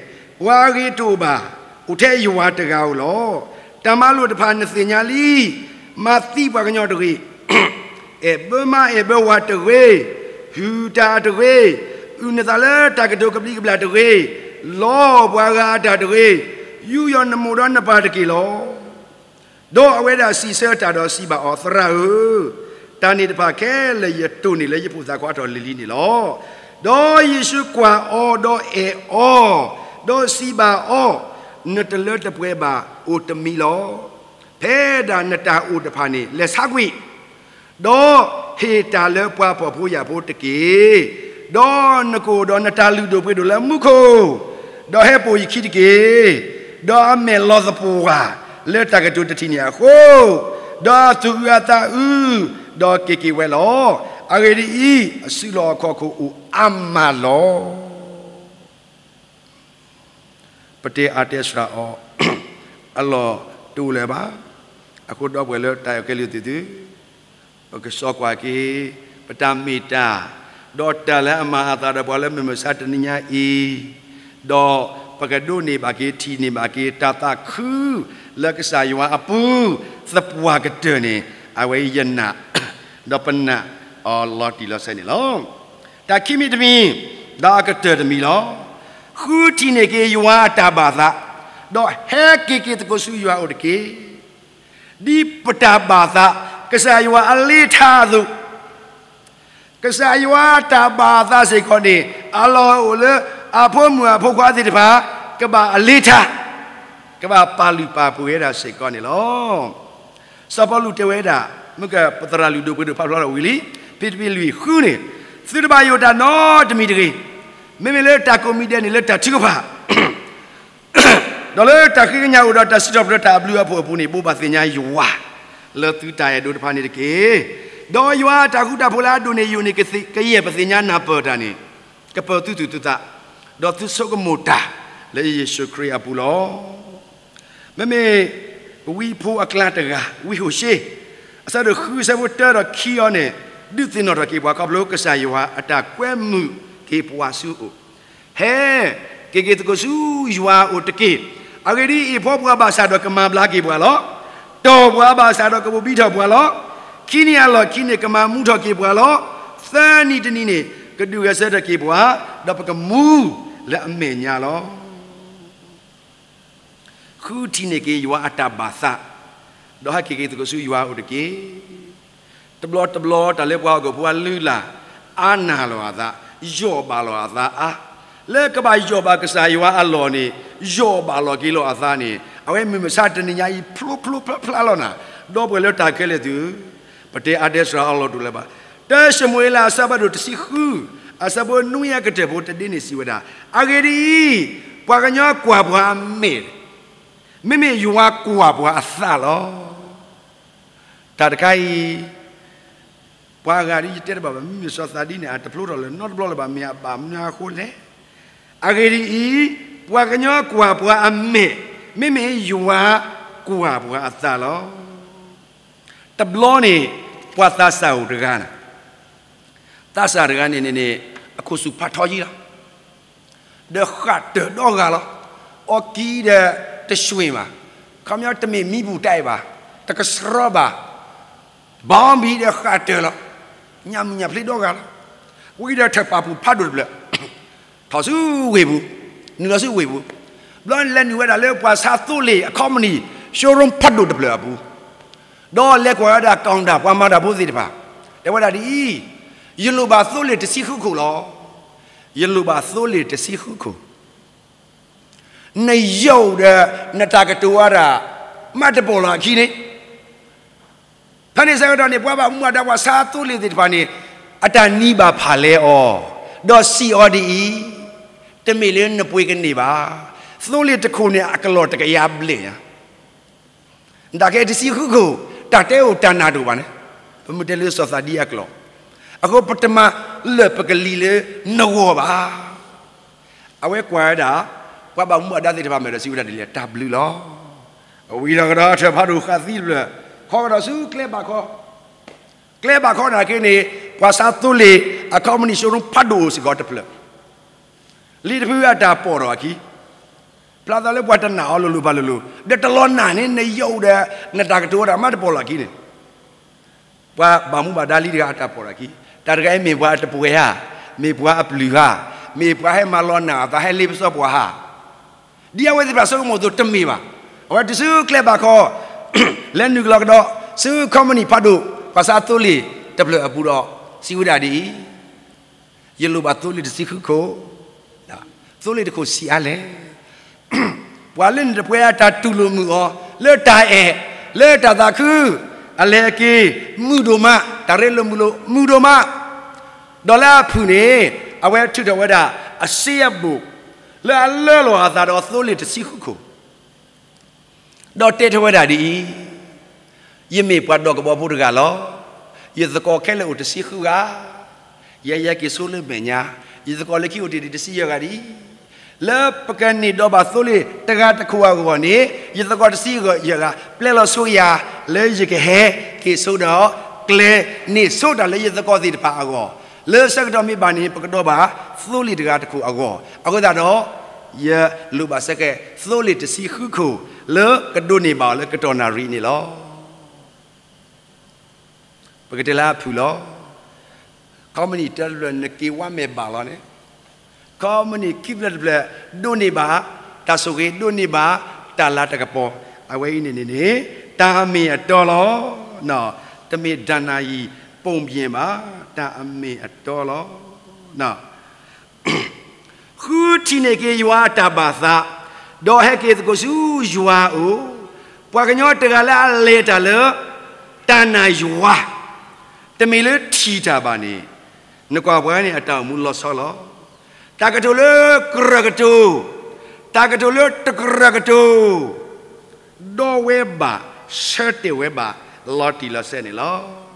ပှၤအဂ့ၤတအိၣ်ဘၣ်, အိၣ်ထဲယွၤတဂၤဧိၤလီၤ. တၢ်မၤလိာ်တဖၣ်နသ့ၣ်ညါလံ. မၤသံပှၤကညီတဂ့ၤ, အဲၣ်ဘၢမါအဲၣ်ဘၢဝၤတဂ့ၤ, ဟုၣ်တၢ်တဂ့ၤ, အုၣ်နသးလၢတၢ်ကတိၤကဘျံးကဘျၣ်တဂ့ၤ, လီပှၤဂၤအတၢ်တဂ့ၤ, ယူးယီၣ်နမိၢ်ဒီးနပၢ်တက့ၢ်လီၤ. ဒီးအဝဲဒၣ်စံးဆၢတၢ်ဒီးစံးဘၣ်အီၤ, သရၣ်ဧၢ, တၢ်န့ၣ်တဖၣ်ခဲလၢာ်ယတိၢ်န့ၢ်လၢယဖိသၣ်ခွါထီၣ်လံၤလံၤန့ၣ်လီၤ. ဒီးယ့ၣ်ၡူးကွၢ်အီၤဒီးအဲၣ်အီၤ, ဒီးစံးဘၣ်အီၤ, နတလၢတပှဲၤဘၣ်အိၣ်တမံၤလီၤ. ဖဲဒၣ်နတၢ်အိၣ်တဖၣ်န့ၣ် လဲၤဆါကွံာ် ဒီးဟ့ၣ်တၢ်လၢပှၤဖှီၣ်ဖိယာ်ဖိတက့ၢ်. ဒီးနကအိၣ်ဒီးနတၢ်လုၢ်ဒိၣ်ပှ့ၤဒိၣ်လၢမူခိၣ်, ဒီးဟဲပိာ်ယခံတက့ၢ်. ဒီးအမဲာ်လီၤသပှၢ်လၢတၢ်ကတိၤတထံၣ်န့ၣ်အဃိ, ဒီးအသူၣ်အုးအသးအုး, ဒီးက့ၤက့ၤဝဲလီၤ. အဂ့ၢ်ဒ်အံၤ, အစုလီၢ်အခီၣ်ခိၣ်အိၣ်အါမးလီၤ. ပတဲအါတဲစှၤအီၤ အလီၢ်တအိၣ်လၢၤဘၣ်. အဃိဒီပုၢ်ဝဲၢ်လၢတၢ်အဲၣ်ကဲလံသုသု, ပကစီကွၢ်က့ၤ ပတၢ်မ့ၢ်တၢ်, ဒီးတၢ်လၢအမၤအသးဒီးပှၤလၢမုၢ်မဆါတနံၤညါအံၤ, ဒီးပကဒိးန့ၢ်ဘၣ်က့ၤ ထံၣ်န့ၢ်ဘၣ်က့ၤ တၢ်သးခုလၢကစၢ်ယွၤအပူၤ သပှၢ်ကတၢၢ်န့ၣ်, အဝဲအံၤယနာ် ဒီးပနာ်အီၤလီၤတံၢ်လီၤဆဲးန့ၣ်လီၤ. တၢ်ခံမံၤတမံၤ, ဒီးအကတၢၢ်တမံၤလီၤ. ဃုထံၣ်န့ၢ်က့ၤယွၤအတၢ်ဘၣ်သး, ဒီးဟဲက့ၤက့ၤသကိးဆူယွၤအအိၣ်တက့ၢ်. ဒ်ပတၢ်ဘၣ်သး ကစၢ်ယွၤအလ့ထါအသိး, ကစၢ်ယွၤအတၢ်ဘၣ်သးစ့ၢ်ကီးန့ၣ် အလီၢ်အိၣ်လၢ အဖိမုၣ်အဖိခွါသ့ၣ်တဖၣ် ကဘၣ်အလ့ထါ, ကဘၣ်ပာ်လုၢ်ပာ်ပှ့ၤဝဲဒၣ်စ့ၢ်ကီးန့ၣ်လီၤ. စီၤပီလူးတဲဝဲဒၣ်, မ့ၢ်ကပသရၣ်လုၢ်ဒိၣ်ပှ့ၤဒိၣ်ဖးဖျါထီၣ်ဝံၤလံ, ဖံတပ့ၤလွံၢ်ဃုန့ၣ်, သုတဘၣ်ယိၣ်တၢ်နီတမံၤတဂ့ၤ, မ့မ့ၢ်လၢတၢ်ကိးမံၤဒဲးန့ၣ်လၢတၢ်ထုကဖၣ် ဒီးလၢတၢ်ဃ့ကညးအိၣ်ဒီးတၢ်စံးထီၣ်ပတြၢၤတၢ်အဘျုးအဖှိၣ်အပူၤန့ၣ် ဘိးဘၣ်သ့ၣ်ညါယွၤ လၢသုတၢ်အဲၣ်ဒိးတဖၣ်န့ၣ်တက့ၢ်. ဒီးယွၤအတၢ်ဃူတၢ်ဖိးလၢအဒိၣ်န့ၢ်ယိာ်န့ၣ် ကယဲၢ်ပသ့ၣ်ညါနၢ်ပၢၢ်တၢ်န့ၣ်, ကပၢၤသုသူၣ်သုသး, ဒီးသုဆိကမိၣ်တၢ် လၢယ့ၣ်ၡူးခရံာ်အပူၤလီၤ. မ့မ့ၢ်ဝံဖိအကျါတဂၤ ဝံဟိၤၡ့, အဆၢဒိၣ်ဃုအဆၢဖိတၢဒီးခံအံၤန့ၣ်, ဒုးသ့ၣ်နီၣ်ထီၣ်က့ၤပှၤခီဖျိကစၢ်ယွၤအတၢ်ကွဲမုာ်က့ၤပှၤဆူအအိၣ်, ဟဲက့ၤက့ၤသကိးဆူယွၤအအိၣ်တက့ၢ်. အဂ့ၢ်ဒ်အံၤ, ဖှီပှၤဘၣ်ဆၣ်ဒီးကမၤဘျါက့ၤပှၤလီၤ. တီၢ်ပှၤဘၣ်ဆၣ်ဒီးကဘိးဘံထီၣ်ပှၤလီၤ. ခံနံၤအလီၢ်ခံန့ၣ် ကမၤမူထီၣ်က့ၤပှၤလီၤ. သၢနံၤတနံၤန့ၣ် ကဒုးဂဲၤဆၢထၢၣ်က့ၤပှၤ, ဒီးပကမူလၢအမဲာ်ညါလီၤ. ဃုထံၣ်န့ၢ်က့ၤယွၤအတၢ်ဘၣ်သး, ဒီးဟဲက့ၤက့ၤသကိးဆူယွၤအအိၣ်တက့ၢ်. တဘျီတဘျီတၢ်လၢပှၤဟီၣ်ခိၣ်ဖိအလုၢ်အလၢ် အါနၢ်လီၤအသး, ယီၢ်ဘၣ်လီၤအသးအါ, လၢကဘၣ်ယီၢ်ဘၣ်ကစၢ်ယွၤအလီၢ်န့ၣ်, ယီၢ်ဘၣ်လီၤက့ၤလီၤအသးန့ၣ်, အဝဲမုၢ်မဆါတနံၤညါအံၤ ဖျိဖျိဖျါဖျါလီၤနၤ, ဒီပုၢ်ဝဲၢ်လၢတၢ်ခဲလၢာ်သ့ၣ်ဧၢ, ပတဲအါဒဲးစှၤအလီၢ်တအိၣ်လၢၤဘၣ်. တၢၡမူၤအ့လးအဆၢဖးဒိၣ်တဆံဃု, အဆၢဖိနွံအကတၢၢ်ဖိတဒ့န့ၣ်စံးဝဲဒၣ်, အဂ့ၢ်ဒ်အံၤ, ပှၤကညီကွၢ်ပှၤအမဲာ်, မ့မ့ၢ်ယွၤကွၢ်ပှၤအသးလီၤ. တၢ်တခါအံၤ, ပှၤအဂၤဒ်ယတဲတဘၣ်ဘၣ်, မ့မ့ၢ်စီၤသးဒံန့ၣ် အတဖျိထီၣ်လၢၤနီတဘျီလၢၤဘၣ်, မ့ၢ်အဘၣ်မနုၤအဃိလဲၣ်. အဂ့ၢ်ဒ်အံၤ, ပှၤကညီကွၢ်ပှၤအမဲာ်, မ့မ့ၢ်ယွၤကွၢ်ပှၤအသးလီၤ. တဘျီန့ၣ်, ပှၤသးစၢ်အိၣ်တဂၤန့ၣ်, သးစၢ်တဂၤန့ၣ်န့ၣ်န့ၣ်, အခိၣ်ဆူၣ်ဖးထီယံလီၤ. ဒီးဃၣ်တၢၢ်ဒီဂၤလီၤ. အီကံဒီးတဆှ့ၣ်ဘၣ်, ခီပညီတမ့ၢ်မံပူၤတၢ်အံၤဘၣ်, တကဆှီဘၣ်, ဘီဘံဒီးဃၣ်တၢၢ်လီၤ. ညၣ်မုၢ်ညၣ်ဖျ့ဒီဂၤလီၤ. ဝံၤဒီးထၢၣ်ပာ်ပူၤဖးဒိၣ်တဖျၢၣ်, ထီၣ်ဆူဝ့ၢ်ပူၤ, နုာ်လီၤဆူဝ့ၢ်ပူၤ, ဘျီလဲၤနုာ်ဝဲဒၣ်လၢပှၤဆါသိလ့ၣ်အ company, showroom ဖးဒိၣ်တဖျၢၣ်အပူၤ, ဒီးလဲၤကွၢ်ဝဲဒၣ် counter ပှၤမၤတၢ်ဖိသ့ၣ်တဖၣ်, တဲဝဲဒၣ်ဒ်အံၤ, ယလိၣ်ဘၣ်သိလ့ၣ်တဆံဃုခိၣ်လီၤ. ယလိၣ်ဘၣ်သိလ့ၣ်တဆံဃုခိၣ်, နယိၣ်ဒီးနတၢ်ကတိၤဝဲဒၣ် မ့ၢ်တပိာ်လီၤအခံန့ၣ်, ဖဲန့ၣ်ဆၢကတီၢ်န့ၣ် ပှၤဘၣ်မူဘၣ်ဒါပှၤဆါသိလ့ၣ်သ့ၣ်တဖၣ်န့ၣ်, အတၢ်နံၤဘၣ်ဖးလဲအီၤ, ဒီးစံးအီၤဒ်အံၤ, တမ့ၢ်လၢနပှ့ၤကန့ၢ်ဘၣ်. သိလ့ၣ်တခိၣ်န့ၣ် အကလီၢ်တကယၤဘျဲၣ်ညါ နတၢ်ကဲတဆံဃုခိၣ်, တၢ်တဲအိၣ်တၢ်နၢ်တအိၣ်ဘၣ်န့ၣ်, ပမ့ၢ်တဲလၢစီၤသးဒံအကျိာ်, အဃိပတမၤလၢာ်ပကလံၤလၢနဂီၢ်ဘၣ်. အဝဲကွၢ်ဝဲဒၣ်, ပှၤဘၣ်မူဘၣ်ဒါသ့ၣ်တဖၣ်မဲာ်ဒီးစံးဝဲဒၣ်ဒ်လဲၣ်, တၢ်ဘျုးလီၤ. ဝံၤဒီးကဒီးထၢၣ်ဖးဒိၣ်ဃာ်သံတဖျၢၣ်, ခီကဒီးဆူကျဲဘၣ်ခီ, ကျဲဘၣ်ခီန့ၣ်က့န့ၣ်, ပှၤဆါသိလ့ၣ်အ company showroom ဖးဒိၣ်အိၣ်စ့ၢ်ကီးတဖျၢၣ် လံာ်တဖုအတၢ်ပိာ်ထီၣ်အခံ, ဖျါသးလၢပှၤတနာ်အီၤလိၤလိၤဘၣ်လိၤလိၤ, ဒီးတလီၤနာ်န့ၣ် နယိၣ်ဒီးနတၢ်ကတိၤဝဲဒၣ်မ့ၢ်တပိာ်လီၤအခံန့ၣ်, ပှၤဘၣ်မူဘၣ်ဒါလံတဂၤအတၢ်ပိာ်ထီၣ်အခံ, တၢ်တဂၤအံၤမ့ၢ်ပှၤအတပှဲၤဧါ, မ့ၢ်ပှၤအပျုၢ်ဧါ, မ့ၢ်ပှၤဟဲမၤလီၤနာ်အသးဟဲလ့ပစီပှၤဧါ, ဒ်အဝဲသ့ၣ်တဖၣ်ဆိကမိၣ်အသိးတမ့ၢ်ဘၣ်. အဝဲတုၤဆူကျဲဘၣ်ခီ, လဲၤနုာ်ကလီကဒီး, ဆူ company ဖးဒိၣ်, ပှၤဆါသိလ့ၣ်တဖျၢၣ်အပူၤဒီး, စံးဝဲဒၣ်ဒ်အံၤ, ယလိၣ်ဘၣ်သိလ့ၣ်တဆံဃုခိၣ်, သိလ့ၣ်တခိၣ်ဆံးအါလဲၣ်. ပှၤလၢနတပှဲၤအတၢ်တူၢ်လိာ်မုာ်အီၤ, လၢတၢ်အဲၣ်, လၢတၢ်သးခု, အလဲၤအက့ၤ, မုာ်ဒိၣ်မး, တၢ်ရ့လိာ်မုာ်လိာ်, မုာ်ဒိၣ်မး, ဒီးလၢအဖုၣ်န့ၣ်, အဝဲထုးထီၣ်ဝဲဒၣ်, အစ့အဘိၣ်, လၢအလၢလီၤအသးဒီးသိလ့ၣ်တဆံဃုခိၣ် ဒီးတဲထီၣ်ဝဲဒၣ်ဒ်အံၤ, ယမ့ၢ်ပှၤဒီးကဘီဖိတဂၤလီၤ. ယသကိးခဲလၢာ်အိၣ်တဆံဃုဂၤ, ယဲယဲက့ၤဆိလၢမဲာ်ညါ, ယသကိးလၢခံအိၣ်တ့ၢ်ဒံးတဆံယဲၢ်ဂၤဒ်အံၤ, လၢပကန့ၢ်ဒီးဘၣ်သိလ့ၣ်တဂၤတခိၣ်အဂီၢ်န့ၣ်, ယသကိးတဆံယဲၢ်ဂၤ ပျဲလီၤဆိယၤ, လၢယကဟဲက့ၤဆိဒီး ကျဲန့ၢ်ဆိတၢ်လၢယသကိးသ့ၣ်တဖၣ်အဂီၢ်, လၢဆၢကတီၢ်မ့ၢ်ဘၣ်န့ၣ် ပကဒီးဘၣ်သိလ့ၣ်တဂၤတခိၣ်အဂီၢ်, အဃိသတးဒီး ယလိၣ်ဘၣ်စ့ၢ်ကီးသိလ့ၣ်တဆံဃုခိၣ် လၢကဒိးန့ၢ်ဘၣ်အီၤလၢကတီၢ်နၣ်ရံၣ်န့ၣ်လီၤ. ပကတဲလၢအဖုၣ်လီၤ. ခီမနံၣ်တဖျၢၣ်နက့ၤဝါမဲာ်ဘၣ်လီၤန့ၣ်, ခီမနံၣ်ခံဖျၢၣ်တဖျၢၣ် ဒိးန့ၢ်ဘၣ်တၢ်ဆိၣ်ဂ့ၤ ဒိးန့ၢ်ဘၣ်တၢ်လၤတၢ်ကပီၤ, အဝဲအံၤန့ၣ်န့ၣ်န့ၣ် တၢ်အမ့ၢ်အတီလီၤ. တမ့ၢ်ဒၣ်နၤယံၤပိာ်ပျံၤဘၣ်, တၢ်အမ့ၢ်အတီလီၤ. ဃုထံၣ်န့ၢ်က့ၤယွၤအတၢ်ဘၣ်သး, ဒီးဟဲက့ၤသကိးဆူယွၤအအိၣ်, ပှၤကညီတဂၤလၢအလဲၤတၢ်လၢ တၢ်နာ်ယွၤ, တမ့ၢ်လၢထံၣ်တၢ်ဘၣ်န့ၣ်, နကွၢ်ပှၤန့ၣ်အတၢ်အိၣ်မူလီၤဆီလီၤ. တၢ်ကတိၤလၢကြၢးကတိၤ, တၢ်ကတိၤလၢတကြၢးကတိၤ ဒီးဝဲဘၣ်, ဆၢတဲာ်ဝဲဘၣ်, လီၤတံၢ်လီၤဆဲးန့ၣ်လီၤ.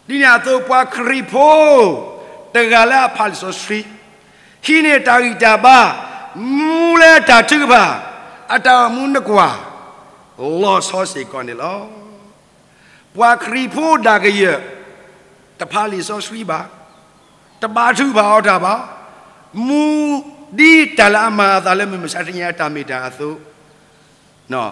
ဒ်န့ၣ်အသိးပှၤခရံာ်ဖိ တဂၤလၢအဖးလံာ်စီဆှံ, ဟံးန့ၢ်တၢ်ဂံၢ်တၢ်ဘါ, မူလၢတၢ်ထုကဖၣ်, အတၢ်အိၣ်မူနကွၢ်, လီၤဆီစ့ၢ်ကီးန့ၣ်လီၤ. ပှၤခရံာ်ဖိဒၣ်ကယၢၢ်, တဖးလံာ်စီဆှံဘၣ်, တဘါထုကဖၣ်အီၤတၢ်ဘၣ်, မူဒ်တၢ်လၢအမၤအသးလၢမုၢ်မဆါတနံၤအတၢ်မ့ၢ်တၢ်အသိး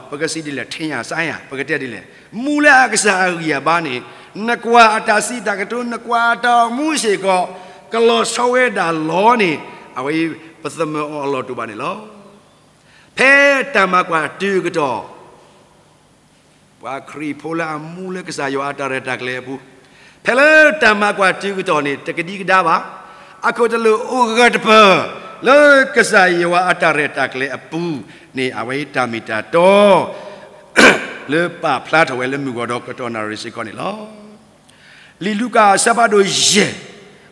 ပကစံးဒ်လဲၣ် ထံၣ်ညါစါညါ ပကတဲဒ်လဲၣ်, မူလၢအကစၢ်အဂံၢ်အဘါန့ၣ်, နကွၢ်အတၢ်စံးတၢ်ကတိၤ နကွၢ်အတၢ်အိၣ်မူစ့ၢ်ကီး, ကလီၤဆီဝဲဒၣ်လီၤန့ၣ်, အဝဲပသမၢအီၤအလီၢ်တအိၣ်ဘၣ်န့ၣ်လီၤ. ဖဲတၢ်မၤကွၢ်တုၤကတီၢ် ပှၤခရံာ်ဖိလၢအမူလၢကစၢ်ယွၤအတၢ်ရဲၣ်တၢ်ကျဲၤအပူၤ, ဖဲလၢတၢ်မၤကွၢ်တုၤကတီၢ်န့ၣ် တကဒံကဒါဘၣ်, အခိၣ်တလိာ်အိၣ်ဂၢၢ်တပၢၢ်, လၢကစၢ်ယွၤအတၢ်ရဲၣ်တၢ်ကျဲၤအပူၤန့ၣ် အဝဲတၢ်မ့ၢ်တၢ်တီ လၢပာ်ဖျါထီၣ်ဝဲလၢမုၢ်ဂီၤဒီးကတီၢ်နၣ်ရံၣ်စ့ၢ်ကီးန့ၣ်လီၤ. လံာ်လူၤကၣ်အဆၢဖးဒိၣ်ယဲၢ်,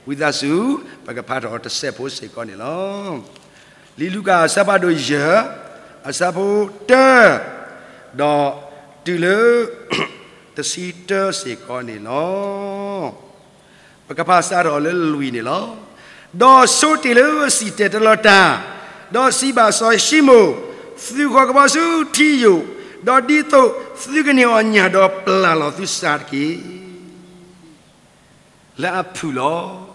ဝံသးစူၤ ပကဖးထီၣ်အီၤတစဲးဖိစ့ၢ်ကီးန့ၣ်လီၤ. လံာ်လူၤကၣ်အဆၢဖးဒိၣ်ယဲၢ်, အဆၢဖိတၢ, ဒီးတုၤလၢ တဆံတၢစ့ၢ်ကီးန့ၣ်လီၤ. ပကဖးစးထီၣ်အီၤလၢလွံၢ်န့ၣ်လီၤ. ဒီးဆိတ့ၢ်လၢစံၣ်တဲၤတဲလီၤတၢ်, ဒီးစံးဘၣ်စီၤၡံမိၣ်, သုဃီၤကဘီဆူထံယိာ်, ဒီးဒ်သိးသုကန့ၢ်အီၣ်ညၣ်ဒီးပျၢ်လီၤသုစၢ်တက့ၢ်. လၢအဖုၣ်လီၤ,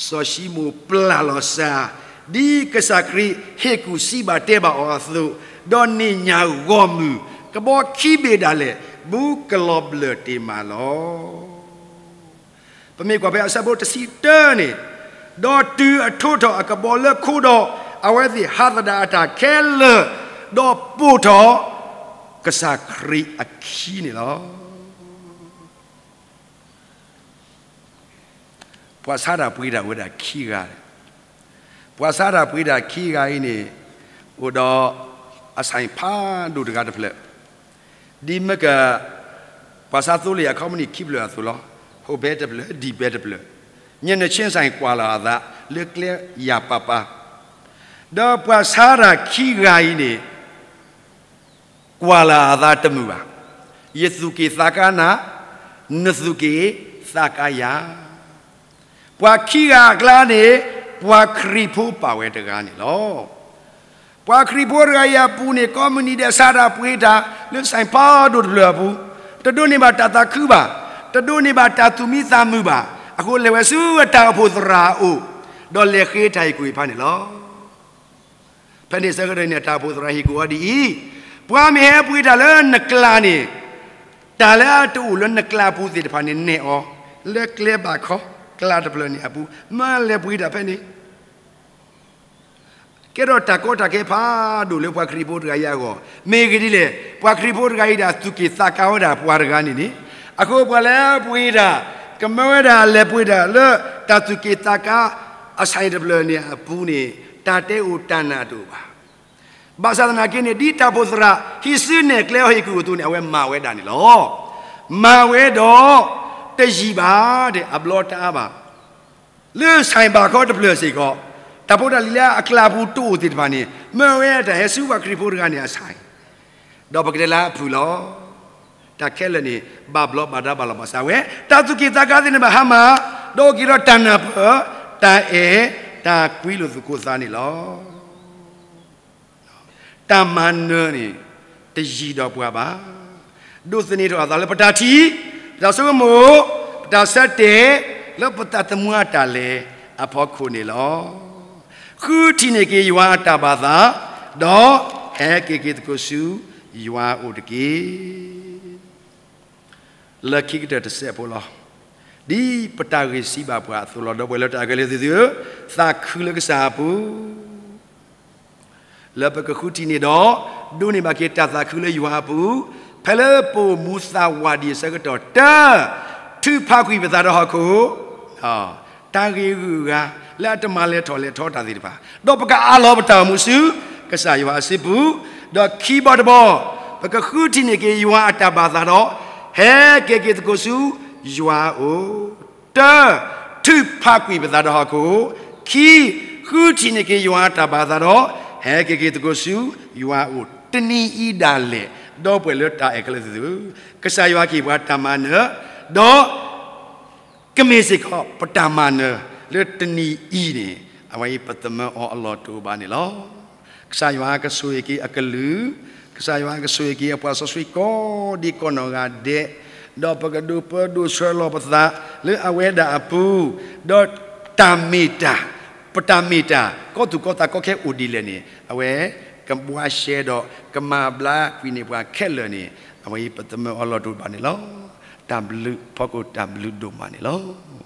စီၤၡံမိၣ်ပျၢ်လီၤစၢ်, ဒ်ကစၢ်ခရံာ်ဟ့ၣ်ကူၣ်စံးဘၣ်တဲဘၣ်အီၤအသိး, ဒီးန့ၢ်ညၣ်ဂီၢ်မုၢ်, ကဘီခံဘ့ၣ်ဒၣ်လဲာ်, ဘူးကလီၤဘျၢၣ်တ့ၢ်မးလီၤ. ပမ့ၢ်ကွၢ်ဖဲအဆၢဖိတဆံတၢန့ၣ်, ဒီးတုၤအထိးထီၣ်အကဘီလၢခိဒီး, အဝဲသ့ၣ်ဟးသဒၣ်အတၢ်ခဲလၢာ်, ဒီးပိာ်ထီၣ် ကစၢ်ခရံာ်အခံန့ၣ်လီၤ. ပှၤဆါတၢ်ပှ့ၤတၢ်အိၣ်ဝဲဒၣ်ခံဂၤ, ပှၤဆါတၢ်ပှ့ၤတၢ်ခံဂၤအံၤန့ၣ်, အိၣ်ဒီးအဆၣ်ဖးဒိၣ်တဂၤတဖျၢၣ်, ဒ်မ့ၢ်က ပှၤဆါသိလ့ၣ်အခီပနံၣ်ခံဖျၢၣ်အသိးလီၤ. ဟိၣ်ဘဲတဖျၢၣ် ဒံၣ်ဘဲတဖျၢၣ်, ညၣ်နဆ့ဆၣ်ကွၢ်လီၤအသးလၢကျဲယၤပၤပၤ, ဒီးပှၤဆါတၢ်ခံဂၤအံၤန့ၣ် ကွၢ်လီၤအသးတမုာ်ဘၣ်. ယသူၣ်က့ၣ်သးကါနၤ, နသူၣ်က့ၣ်သးကါယၤ. ပှၤခံဂၤအကျါန့ၣ် ပှၤခရံာ်ဖိပာ်ဝဲတဂၤန့ၣ်လီၤ. ပှၤခရံာ်ဖိတဂၤအံၤအပူၤန့ၣ် ကိးမုၢ်နံၤဒဲးဆါတၢ်ပှ့ၤတၢ်လၢဆၣ်ဖးဒိၣ်တဖျၢၣ်အပူၤ, တဒိးန့ၢ်ဘၣ်တၢ်သးခုဘၣ်, တဒိးန့ၢ်ဘၣ်တၢ်သူၣ်မံသးမုာ်ဘၣ်, အဃိလဲၤဝဲဆူအတၢ်အိၣ်ဖှိၣ်သရၣ်အအိၣ်, ဒီးလဲၤဃ့တၢ်ဟ့ၣ်ကူၣ်ဟ့ၣ်ဖးန့ၣ်လီၤ. ဖဲန့ၣ်ဆၢကတီၢ်န့ၣ် အတၢ်အိၣ်ဖှိၣ်သရၣ်ဟ့ၣ်ကူၣ်အီၤဒ်အံၤ, ပှၤမ့ၢ်ဟဲပှ့ၤတၢ်လၢနကျါန့ၣ်, တၢ်လၢအတအိၣ်လၢနကျါပူၤသ့ၣ်တဖၣ်န့ၣ် နဲၣ်အီၤလၢကျဲဘၣ်ခီ, ကျါတဖျၢၣ်န့ၣ်အပူၤ, မၢလဲၤပှ့ၤတၢ်ဖဲန့ၣ် ကဲထီၣ်တၢ်ကီတၢ်ခဲဖးဒိၣ်လၢပှၤခရံာ်ဖိတဂၤအံၤအဂီၢ်, မ့ၢ်ဂ့ၢ်ဒ်လဲၣ်, ပှၤခရံာ်ဖိတဂၤအံၤဒၣ်သူၣ်က့ၣ်သးကါဝဲဒၣ်ပှၤတဂၤန့ၣ်န့ၣ်, အဃိပှၤလၢပှ့ၤတၢ်, ကမၢဝဲဒၣ်လဲၤပှ့ၤတၢ်လၢတၢ်သူၣ်က့ၣ်သးကါအဆၣ်တဖျၢၣ်န့ၣ်အပူၤန့ၣ်, တၢ်တဲအိၣ်တၢ်နာ်တအိၣ်ဘၣ်. ဘၣ်ဆၣ်သနာ်က့န့ၣ် ဒ်တၢ်အိၣ်ဖှိၣ်သရၣ်ဟံးစုနဲၣ်ကျဲအီၤဟ့ၣ်ကူၣ်အသိးန့ၣ် အဝဲမၤဝဲဒၣ်န့ၣ်လီၤ. မၤဝဲဒီးတယံာ်ဘၣ်, အဘျီတအါဘၣ် လၢဆၣ်ဘၣ်ခီတဖျၢၣ်စ့ၢ်ကီး, တၢ်ဖိတၢ်လံၤလၢအကျါပူၤတအိၣ်သ့ၣ်တဖၣ်န့ၣ် မၢဝဲတၢ်ဟဲဆူပှၤခရံာ်ဖိတဂၤန့ၣ်အဆၣ်, ဒီးပကတဲလၢအဖုၣ်လီၤ. တၢ်ခဲလၢာ်န့ၣ် ဘၣ်ဘျီဘၣ်ဒါဘၣ်လီၤဘၣ်စးဝဲ, တၢ်သူၣ်က့ၣ်သးကါသ့ၣ်န့ၣ်ဘၣ်ဟါမၢ်, ဒီးအိၣ်က့ၤဒီးတၢ်နၢ်ပၢၢ်, တၢ်အဲၣ်, တၢ်ကွံလိာ်သကိးသးန့ၣ်လီၤ. တၢ်မၤနၢၤန့ၣ် တယံာ်ဒီးပှၤဘၣ်. ဒိးသန့ၤထီၣ်အသးလၢပတၢ်ထံၣ်, ပတၢ်ဆိကမိၣ်, ပတၢ်ဆၢတဲာ်, လၢပသးသမူအတၢ်လဲၤအဖီခိၣ်န့ၣ်လီၤ. ဃုထံၣ်န့ၢ်က့ၤယွၤအတၢ်ဘၣ်သး, ဒီးဟဲက့ၤက့ၤသကိးဆူယွၤအအိၣ်တက့ၢ်. လၢခံကတၢၢ်တစဲးဖိလီၤ. ဒ်ပတၢ်ဂ့ၢ်စံးဘၣ်ပှၤအသိးလီၤ. ဒီပုၢ်ဝဲၢ်လၢတၢ်အကဲလၢသုသုဧၢ, သးခုလၢကစၢ်အပူၤ လၢပကဃုထံၣ်န့ၢ်ဒီး ဒိးန့ၢ်ဘၣ်က့ၤတၢ်သးခုလၢယွၤအပူၤ, ဖဲလၢပအိၣ်မူသးဝးဒံးအဆၢကတီၢ်တၢၢ်, ထုးဖးကွံာ်ပသးဒီးဟီၣ်ခိၣ်, တၢ်ဂ့ၤဂုၤအဂၤ, လၢအတမၤလဲၤထီၣ်လဲၤထီတၢ်သ့ၣ်တဖၣ်, ဒီးပကအးလီၤပတၢ်အိၣ်မူဆူ ကစၢ်ယွၤအစုပူၤ, ဒီးခံဘီတဘီ, ပကဃုထံၣ်န့ၢ်က့ၤယွၤအတၢ်ဘၣ်သးဒီး ဟဲက့ၤက့ၤသကိးဆူယွၤအအိၣ်, တၢ, ထုးဖးကွံာ်ပသးဒီးဟီၣ်ခိၣ်, ခံ, ဃုထံၣ်န့ၢ်က့ၤယွၤအတၢ်ဘၣ်သးဒီး ဟဲက့ၤက့ၤသကိးဆူယွၤအအိၣ် တနံၤအံၤဒၣ်လဲာ်, ဒီပုၢ်ဝဲၢ်လၢတၢ်အဲၣ်ခဲလၢာ်သ့ၣ်ဧၢ, ကစၢ်ယွၤကဟ့ၣ်ပှၤတၢ်မၤနၢၤ, ဒီး ကမ့ၢ်စ့ၢ်ကီး ပတၢ်မၤနၢၤလၢတနံၤအံၤန့ၣ်, အဝဲအံၤပသမၢအီၤအလီၢ်တအိၣ်ဘၣ်န့ၣ်လီၤ. ကစၢ်ယွၤကဆိၣ်ဂ့ၤက့ၤအကလုၢ်, ကစၢ်ယွၤကဆိၣ်ဂ့ၤက့ၤအပှၤစီဆှံကိးဒံကိးနီၢ်ဂၤဒဲး, ဒီးပကဒိးပၢဒိးဆှၢလီၤပသးလၢအဝဲဒၣ်အပူၤ, ဒီးတၢ်မ့ၢ်တၢ်, ပတၢ်မ့ၢ်တၢ် ကီသူၣ်ကီသးကီခဲအိၣ်ဒ်လဲၣ်န့ၣ် အဝဲကဘှါရှဲဒီးကမၤဘျါကွံာ်န့ၢ်ပှၤခဲလၢာ်န့ၣ်, အဝဲအံၤပသမၢအီၤလီၢ်တအိၣ်ဘၣ်န့ၣ်လီၤ. တၢ်ဘျုးဖီခိၣ်တၢ်ဘျုးဒိၣ်မးန့ၣ်လီၤ.